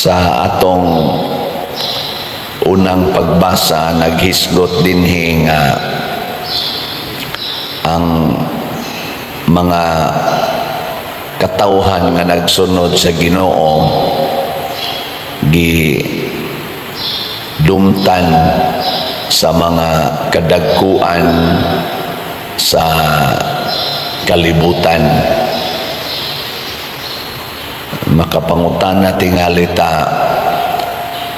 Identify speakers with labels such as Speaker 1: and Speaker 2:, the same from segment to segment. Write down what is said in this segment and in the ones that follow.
Speaker 1: Sa atong unang pagbasa, naghisgot dinhi nga ang mga katawhan nga nagsunod sa Ginoo gi dumtan sa mga kadagkuan sa kalibutan. Makapangutana tingali ta,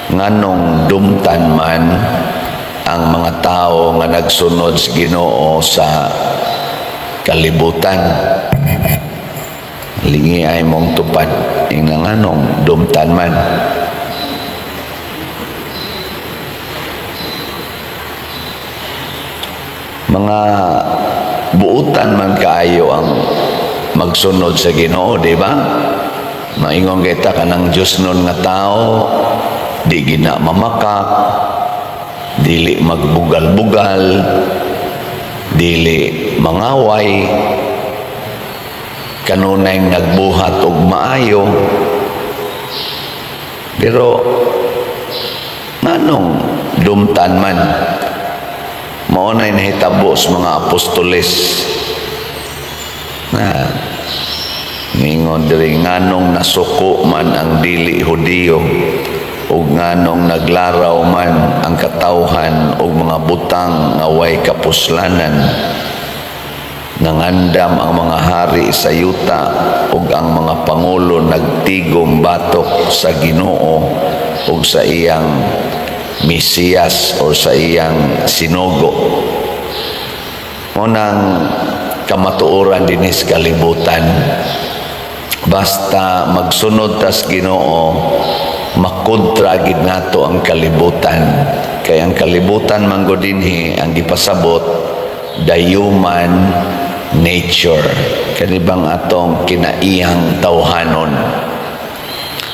Speaker 1: nganong dumtan man ang mga tao nga nagsunod sa Ginoo sa kalibutan? Lingi ay mong tupad, ingna nganong dumtan man? Mga buutan man kaayo ang magsunod sa Ginoo, di ba? Maingon kita kanang Diyos nun nga tao, di gina mamakak, dili magbugal-bugal, dili mangaway, kanunay nagbuhat og maayo. Pero nganong dumtan man? Mao nay nahitabo sa mga apostoles na ningon diri, nganong nasuko man ang dili Hudiyo ug nganong naglaraw man ang katawhan og mga butang nga way kapuslanan? Nangandam ang mga hari sa yuta ug ang mga pangulo nagtigom batok sa Ginoo ug sa iyang Mesiyas o sa iyang sinugo. Mao nang kamatuoran dinis kalibutan, basta magsunod tas Ginoo, makontra gid nato ang kalibutan, kay ang kalibutan man gud dinhi, ang gipasabot, the human nature, kani bang atong kinaiyang tawhanon,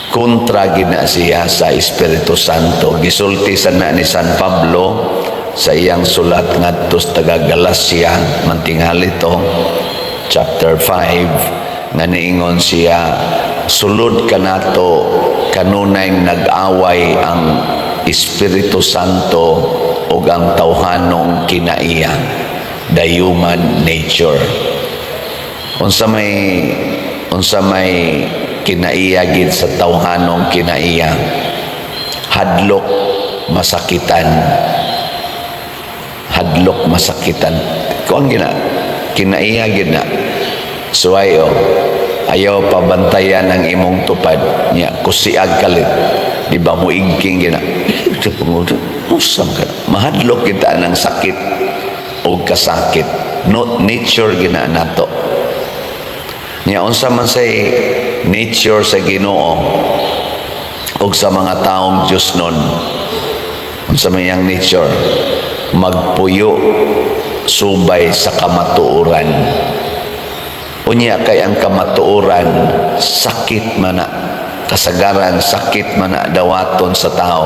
Speaker 1: kontra gid na siya sa Espiritu Santo. Gisulti sa na ni San Pablo sa iyang sulat ngadto sa taga Galacia, mantinghali to, chapter 5, nga niingon siya, sulod kanato kanunay nag-away ang Espiritu Santo ug ang tawhanong kinaiya, the human nature. Unsa may kinaiya gid sa tawhanong kinaiya? Hadlok masakitan. Hadlok masakitan. Kuan gina, kinaiya gid na. Suwayo, ayaw pabantayan ang imong tupad nya, kusiag kalit, di ba? Muigking gina. Usam ka, mahadlok kita ng sakit o kasakit. No, nature gina nato nya. Unsa man say nature sa Ginoo ug sa mga taong Diyos nun? Unsa man iyang nature? Magpuyo subay sa kamatuoran. Unya kay ang kamatuoran sakit man na, kasagaran sakit man na dawaton sa tao.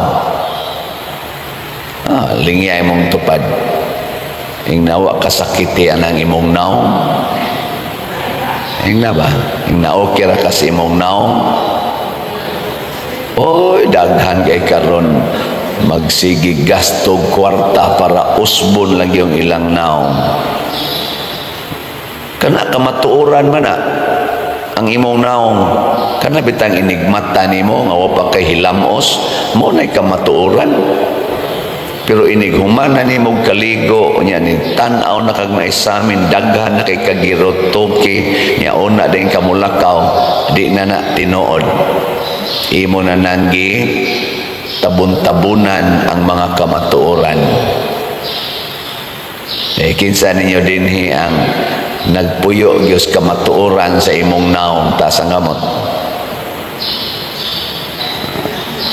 Speaker 1: Ah, lingya imong tupad. Ingnawa kasakiti anang imong naong. Ingna ba? Ingna okay ra kasi imong naong. Oy, daghan kay karon magsigi gasto kwarta para usbon lang yung ilang naong. Kana kamatuoran man na ang imong naong, kana bitang inigmata nimo nga wa pa kay hilamos mo nay kamatuoran. Pero inig humana nimo og kaligo nya, ni tan-aw na kag naisamin, daghan na kay kagirotoke nya, una din kamulakaw, di na na tinuod. Imo na nanggi tabon-tabunan ang mga kamatuoran. Eh, kinsa ninyo dinhi ang nagpuyo gyud kamatuoran sa imong naong? Taas ang kamot.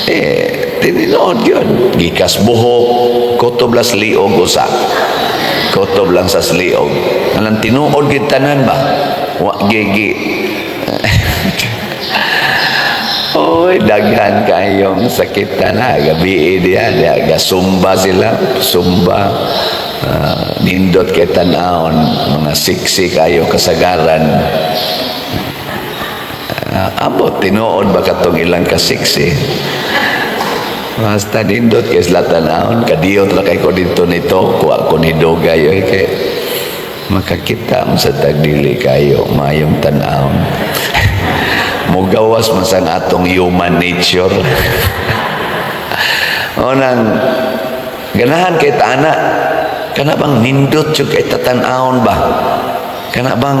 Speaker 1: Eh, tininood yun. Gikas buhok, kutob las liog usa. Kutob lang sa liog. Anang tinuod gid tanan ba? Wa gigi. Oy, daghan kayong sakit na gabi diya, diya gasumba sila, sumba. Nindot kay tan-awon, mga siksi kayo kasagaran. Ah, ambot, tinuod ba katong ilang ka-sexy? Basta nindot kay sila tanawon, kadiyot ra kay ko dito nito, kuha ko ni dugay oy, kay makakita mo sa tagdili kayo mayong tan-awon. Mugawas man sa atong human nature. O nang ganahan kay tana, kana bang nindot jud kay tatan-awon ba? Kana bang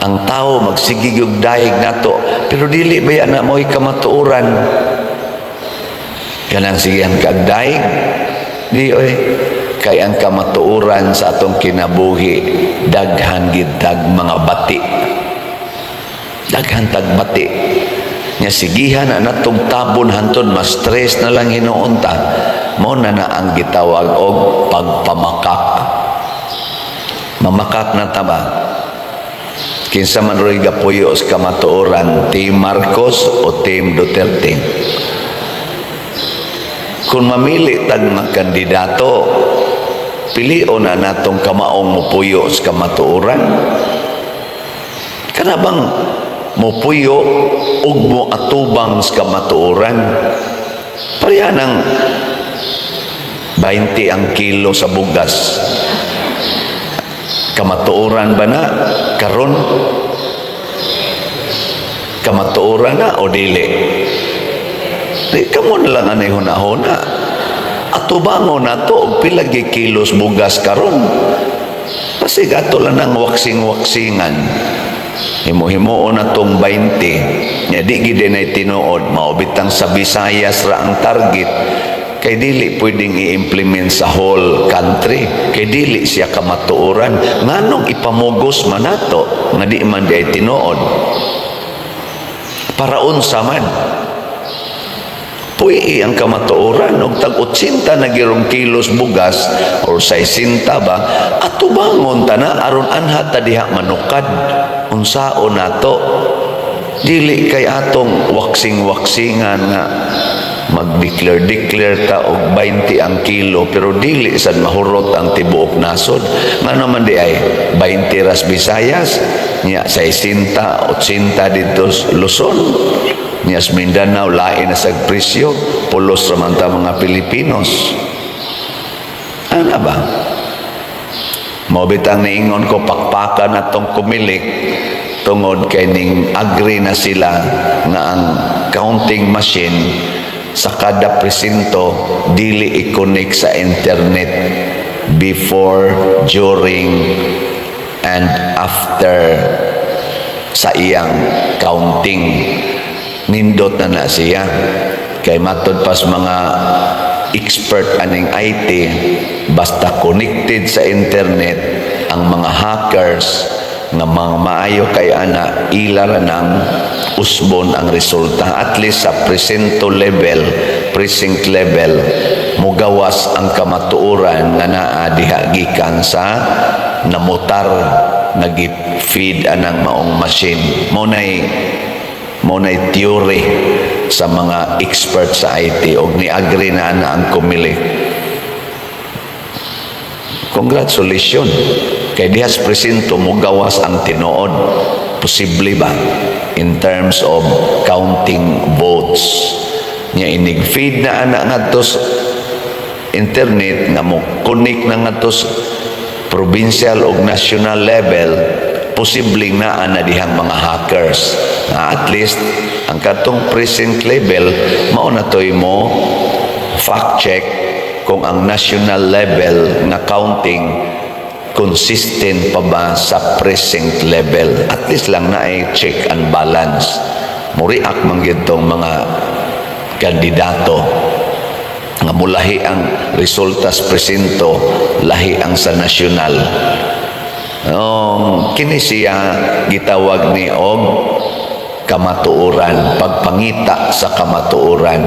Speaker 1: ang tao magsigig og dayeg nato, pero dili ba na mo'y kamatuoran? Kanang sigihan kag daig di oy, kay ang kamatuoran sa atong kinabuhi, daghan gid tag mga bati, daghan tag bati nya sigihan na natong tabon hantod ma-stress na lang hinuon ta. Mao na na ang gitawag og pagpamakak. Mamakak na ta ba? Kinsa man ro'y gapuyo sa kamatuoran, Team Marcos o Team Duterte? Kung mamili tag mga kandidato, pilion na natong kamaong mupuyo sa kamatuoran, kana bang mupuyo ug mo atubang sa kamatuoran. Pareha ng 20 ang kilo sa bugas, kamatuoran ba na karon? Kamatuoran na o dili? Di kamo na lang anay hunahuna. Atubangon na to og pila gi kilos bugas karon. Kasi ato lang ang waksing-waksingan. Himo-himuon na tong 20. Nya di gid na tinuod, mao bitang sa Visayas ra ang target, kay dili pwedeng i-implement sa whole country, kay dili siya kamatuoran. Nganong ipamugos man nato nga di man di ay tinuod? Para unsa man? Puy ang kamatuoran og tag 80 na girong kilos bugas or 60 ba, atubangon ta na aron anha ta diha manukad. Unsaon nato? Dili kay atong waksing-waksingan nga mag-declare declare ta og 20 ang kilo, pero dili sad mahurot ang tibuok nasod. Ngano man di ay 20 ras Visayas, nya 60, 80 dito Luzon, nya sa Mindanao lain na sag presyo? Pulos ra man ta mga Pilipinos. Ano ba? Mao bitang niingon ko, pakpakan atong Comelec tungod kay ning agree na sila nga ang counting machine sa kada presinto dili i-connect sa internet before, during and after sa iyang counting. Nindot na na siya kay matod pas mga expert aning IT, basta connected sa internet, ang mga hackers nga mga maayo kay ana, ila ra nang usbon ang resulta. At least sa presinto level, precinct level, mugawas ang kamatuoran nga naa diha gikan sa namutar, nagi-feed anang maong machine. Mo nay theory sa mga expert sa IT og ni-agree na ana ang Comelec. Congratulations kay diha sa presinto mugawas ang tinuod, posible ba, in terms of counting votes nya. Inig feed na ana ngadto sa internet nga mo connect na ngadto sa provincial o national level, posibleng naa na dihang mga hackers na at least ang katong precinct level mao na toy mo fact check kung ang national level nga counting consistent pa ba sa precinct level. At least lang na ay check and balance. Muriak man gyud tong mga kandidato nga mulahi ang resulta sa presinto, lahi ang sa nasyonal. Oh, kini siya gitawag ni og kamatuoran, pagpangita sa kamatuoran.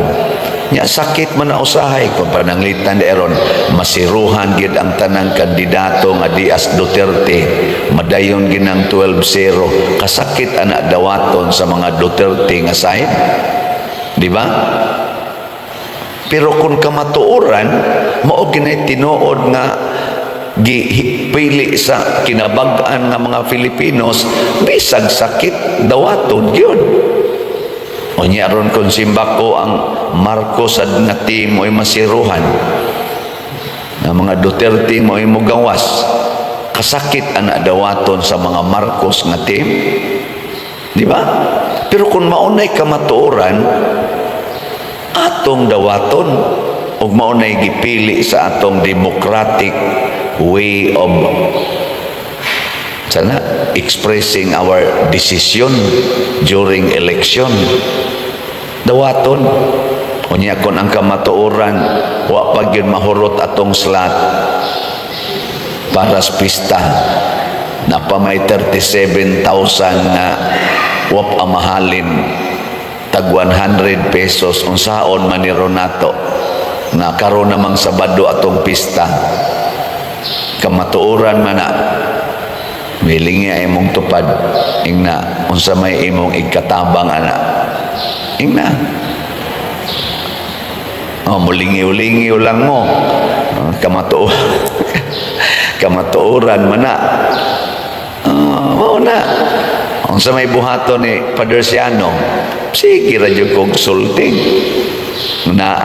Speaker 1: Nya sakit man na usahay kung pananglitan eron masiruhan gid ang tanang kandidato nga Diaz Duterte, madayon ginang 12-0. Kasakit ana dawaton sa mga Duterte nga side, di ba? Pero kung kamatuoran, mao ginay tinuod nga Gipili sa kinabag-an nga mga Filipinos, bisag sakit, dawaton gyud. Unya ron kung simbako ang Marcos ad nga team mo'y masiruhan, ang mga Duterte mo'y mugawas, kasakit ana dawaton sa mga Marcos nga team, di ba? Pero kung maunay kamatuoran, atong dawaton ug maunay gipili sa atong democratic way of sana expressing our decision during election, dawaton. Unya kon ang kamatuoran wa pa gyud mahurot atong slot para sa pista na pa may 37,000 nga wa pa mahalin tag 100 pesos, unsaon man ni nato na karon namang Sabado atong pista? Kamatuoran man na milingi ay imong tupad, ingna unsa may imong ikatabang ana, ingna oh, mulingiw-lingiw lang mo. Oh, kamatuoran man na. Oh, mao na unsa may buhaton ni Father Siano, sige ra jud kog sulting na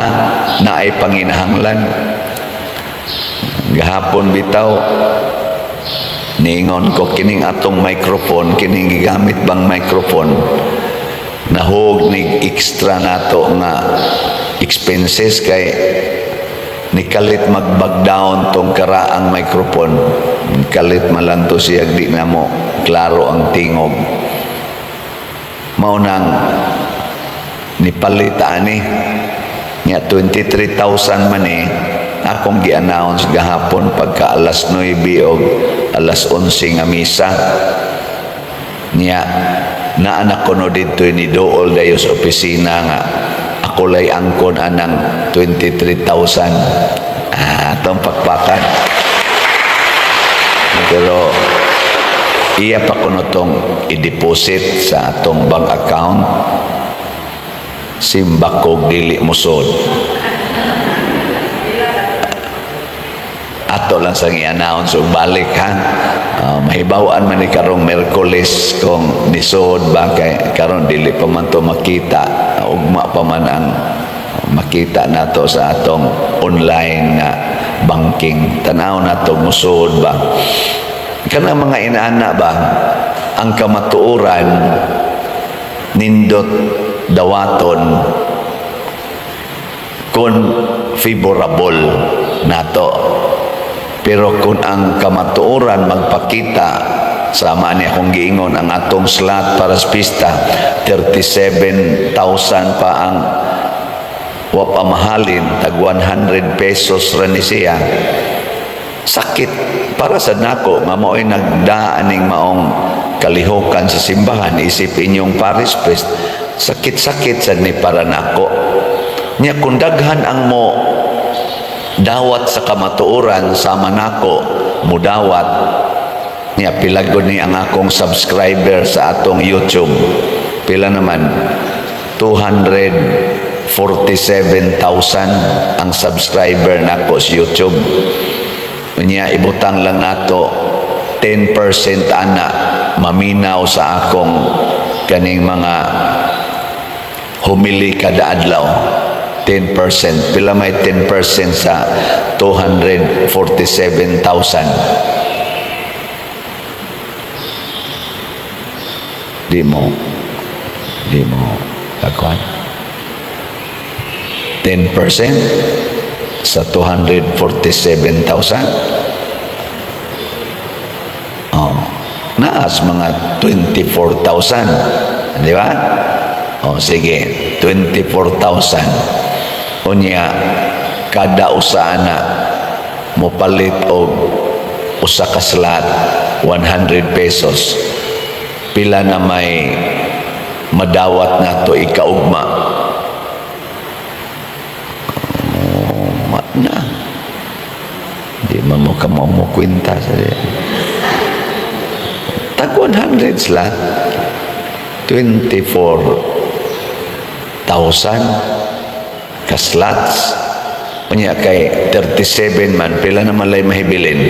Speaker 1: naay panginahanglan. Gahapon bitaw niingon ko, kining atong microphone, kining gigamit bang microphone, nahug nig extra nato nga expenses kay nikalit mag-bag down tong karaang microphone. Kalit malang to siya, di na mo klaro ang tingog. Mao nang nipalit ani nga 23,000 man eh akong gi-announce gahapon pagka alas 9 og alas 11 nga misa niya. Naanak ko no didto ni dool dayo sa opisina nga ako lay angkon anang 23,000. Ah, atong pakpakan, pero iya pa kuno tong i-deposit sa atong bank account. Simbakog dili musod, ato lang sang i-announce ug balik ha. Mahibaw-an man ni karong Merkules kung nisod ba, kay karon dili pa man to makita, ugma pa man ang makita nato sa atong online nga banking. Tanaw nato musod ba. Kana mga inaana ba, ang kamatuoran nindot dawaton kung favorable nato. Pero kung ang kamatuoran magpakita sama ni akong giingon, ang atong slot para sa pista, 37,000 pa ang wa pa mahalin tag 100 pesos ra ni siya, sakit para sa nako nga mao'y nagdaan ning maong kalihokan sa simbahan isip inyong parish priest. Sakit-sakit sad ni para nako. Nya kung daghan ang mo dawat sa kamatuoran sama nako mudawat niya, pila gud ni ang akong subscriber sa atong YouTube? Pila naman? 247,000 ang subscriber nako sa YouTube. Unya ibutang lang nato 10% ana maminaw sa akong kaning mga humili kada adlaw. 10%, pila may 10% sa 247,000? Di mo kakuan 10% sa 247,000? Oh, naas mga 24,000, di ba? Oh, sige, 24,000. Unya kada usa na mopalit og usa ka slot, 100 pesos, pila na may madawat nato ikaugma? Oh, na di man mo ka mo kwenta sa tag 100 slot, 24,000 ka slots. Unya kay 37 man, pila na malay mahibilin?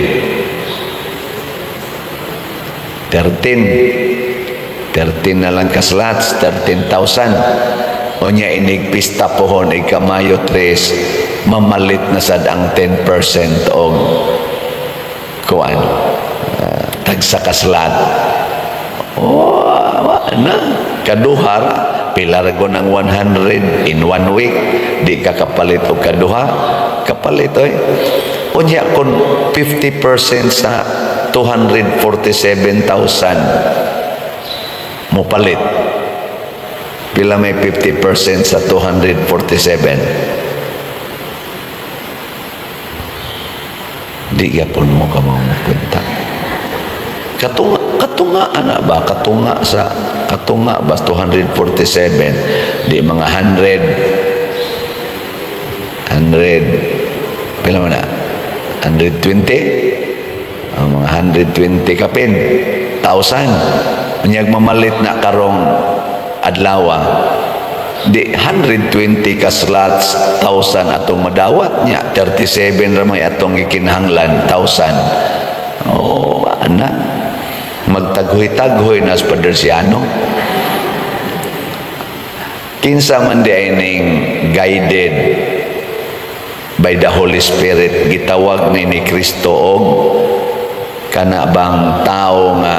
Speaker 1: 13. 13 na lang ka slots, 13,000. Unya inig pista pohon ika Mayo 3, mamalit na sad ang 10% og kuan, tagsa ka slot. Oh, wa na. Kaduha ra. Pila ra ng 100 in one week. Di ka kapalit og kaduha. Kapalit oy. Unya kung 50% sa 247,000 mopalit. Pila may 50% sa 247? Di gyapon mo ka mo kwenta. Katunga, katunga ana ba? Katunga sa katunga ba 247? Di mga 100, 100, pila man na? 120? Ang mga 120 kapin thousand. Unyag mamalit na karong adlaw, di 120 ka slots thousand atong madawat niya, 37 ra may atong gikinahanglan thousand. Oh, ana, magtaghoy-taghoy na sa Padersiano. Kinsa man di ay ning guided by the Holy Spirit, gitawag ni Kristo og kana bang tao nga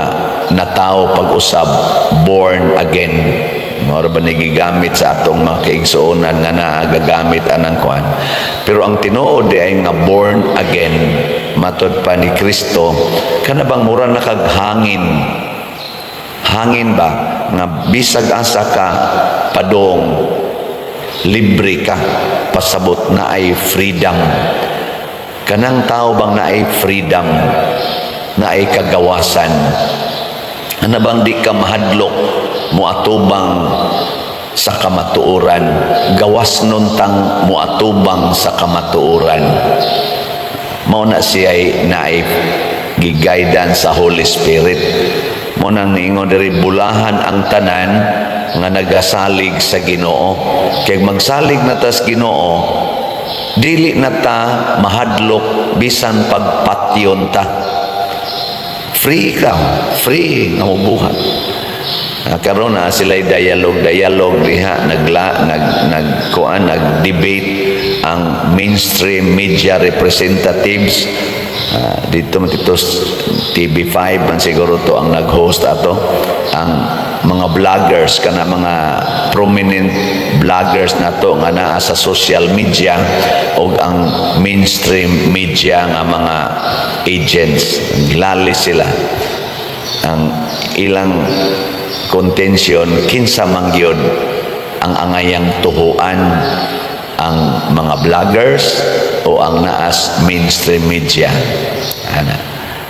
Speaker 1: natao pag-usab, born again. Mao ba ni gigamit sa atong mga kaigsuonan nga naagagamit anang kuan. Pero ang tinuod di ay nga born again, matod pa ni Kristo, kana bang mura na kag hangin, hangin ba nga bisag asa ka padong, libre ka, pasabot na ay freedom. Kanang tao bang na ay freedom, na ay kagawasan, ano bang di ka mahadlok moatubang sa kamatuoran, gawas nuntang moatubang sa kamatuoran, mao na siya ay naay giguidance sa Holy Spirit. Mo nang niingon diri, bulahan ang tanan nga nagasalig sa Ginoo, kay magsalig na tas Ginoo, dili na ta mahadlok bisan pagpatyon ta. Free ka, free nga mobuhat. Ah, karon na sila dialogue dialogue diha, nagla nag nag kuan, nag-debate ang mainstream media representatives. Ah, dito man dito TV5 man siguro to ang nag-host ato, ang mga vloggers, kana mga prominent vloggers nato nga naa sa social media, og ang mainstream media nga mga agents. Lali sila. Ang ilang contention, kinsa man gyud ang angayang tuhuan, ang mga vloggers o ang naas mainstream media, ana?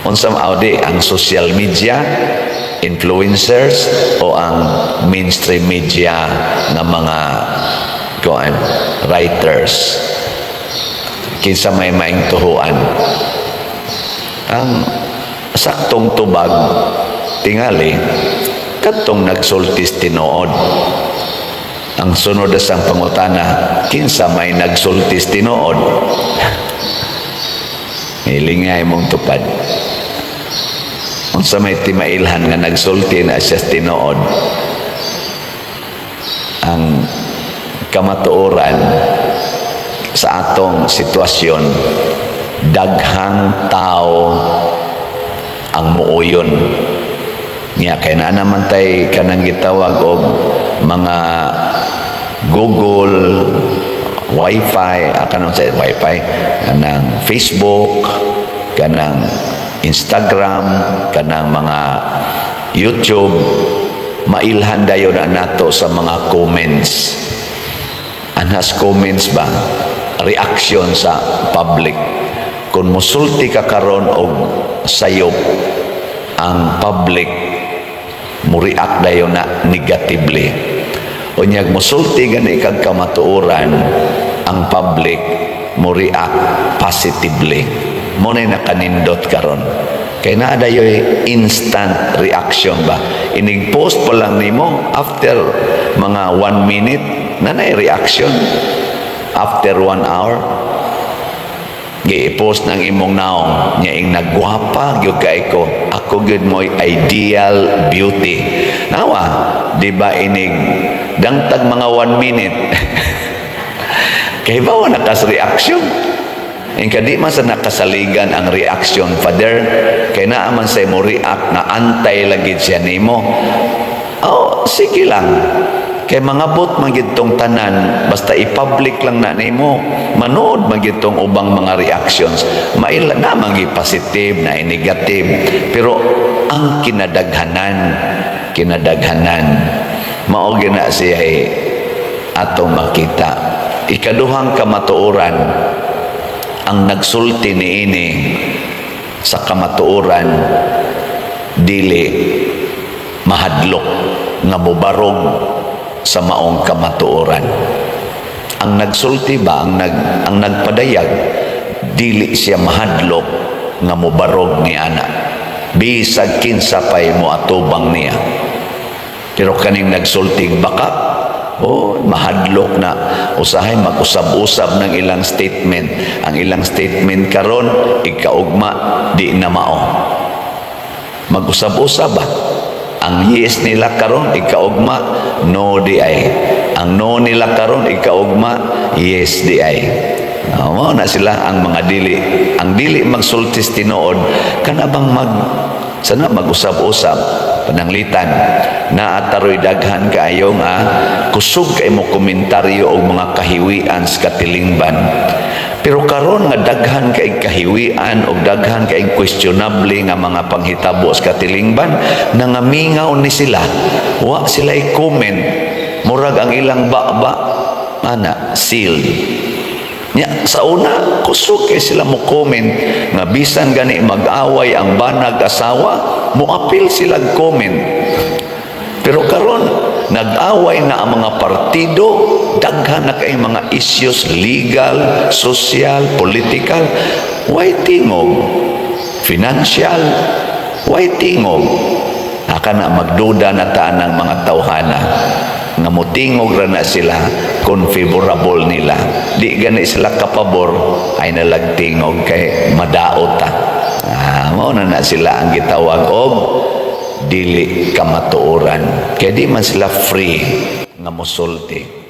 Speaker 1: Unsa man di ang social media influencers o ang mainstream media nga mga kuan, writers, kinsa may maing tuhuan? Ang saktong tubag tingali kadtong nagsultis tinuod. Ang sunod na sang pangutana, kinsa may nagsultis tinuod? Hilinga imong tupad. Unsa may timailhan nga nagsulti na siya tinuod? Ang kamatuoran sa atong sitwasyon, daghang tao ang muuyon niya kay naa naman tay kanang gitawag og mga Google Wi-Fi, kanang sa Wi-Fi, kanang Facebook, kanang Instagram, kanang mga YouTube, mailhan dayon na nato sa mga comments. Anhas comments ba, reaction sa public. Kung musulti ka karon og sayop, ang public mo react dayon na negatively. Unyag musulti gani kag kamatuoran, ang public mo react positively. Mo na nakanindot karon kay naa dayoy instant reaction ba. Inig post pa lang nimo, after mga one minute na nay reaction. After one hour, gi-post ng imong naong niya ing nagwapa gyud kay ko. Ako gyud mo'y ideal beauty. Nawa, di ba, inig dangtag mga one minute kay ba wa nakas reaction. Ingka di man sa nakasaligan ang reaction, Father, kay naa man say mo react na antay lagi siya nimo. Oh, sige lang. Kay mangabot man gid tong tanan, basta i-public lang na nimo, manood man gid tong ubang mga reactions. Maila na man gid positive na negative, pero ang kinadaghanan, kinadaghanan mao gina siya eh, atong makita. Ikaduhang kamatuoran, ang nagsulti niini sa kamatuoran dili mahadlok nga mobarog sa maong kamatuoran. Ang nagsulti ba, ang nagpadayag, dili siya mahadlok nga mobarog ni ana bisag kinsa pay mo atubang niya. Pero kaning nagsultig baka, oh, mahadlok na. Usahay mag-usab-usab ng ilang statement. Ang ilang statement karon, ikaugma, di na mao. Mag-usab-usab ba? Ang yes nila karon, ikaugma, no di ay. Ang no nila karon, ikaugma, yes di ay. Oh, mao na sila ang mga dili. Ang dili magsultis tinuod, kana bang mag sana mag-usab-usab pananglitan naa taroy daghan kaayo nga kusog kay mo komentaryo og mga kahiwian sa katilingban. Pero karon nga daghan kay kahiwian og daghan kay questionable nga mga panghitabo sa katilingban, nangamingaw ni sila, wa sila comment. Murag ang ilang baba ana sealed. Nya, sa una, kusog kay sila mo comment nga bisan gani mag-away ang banag asawa, moapil sila comment. Pero karon nag-away na ang mga partido, daghan na kay mga issues legal, social, political, way tingog, financial, way tingog. Aka na magduda na ta ng mga tawhana nga mutingog ra na sila kung favorable nila. Di gani sila kapabor, ay nalagtingog kay madaot ta. Ah, mao na na sila ang gitawag og dili kamatuoran. Kay di man sila free nga mosulti.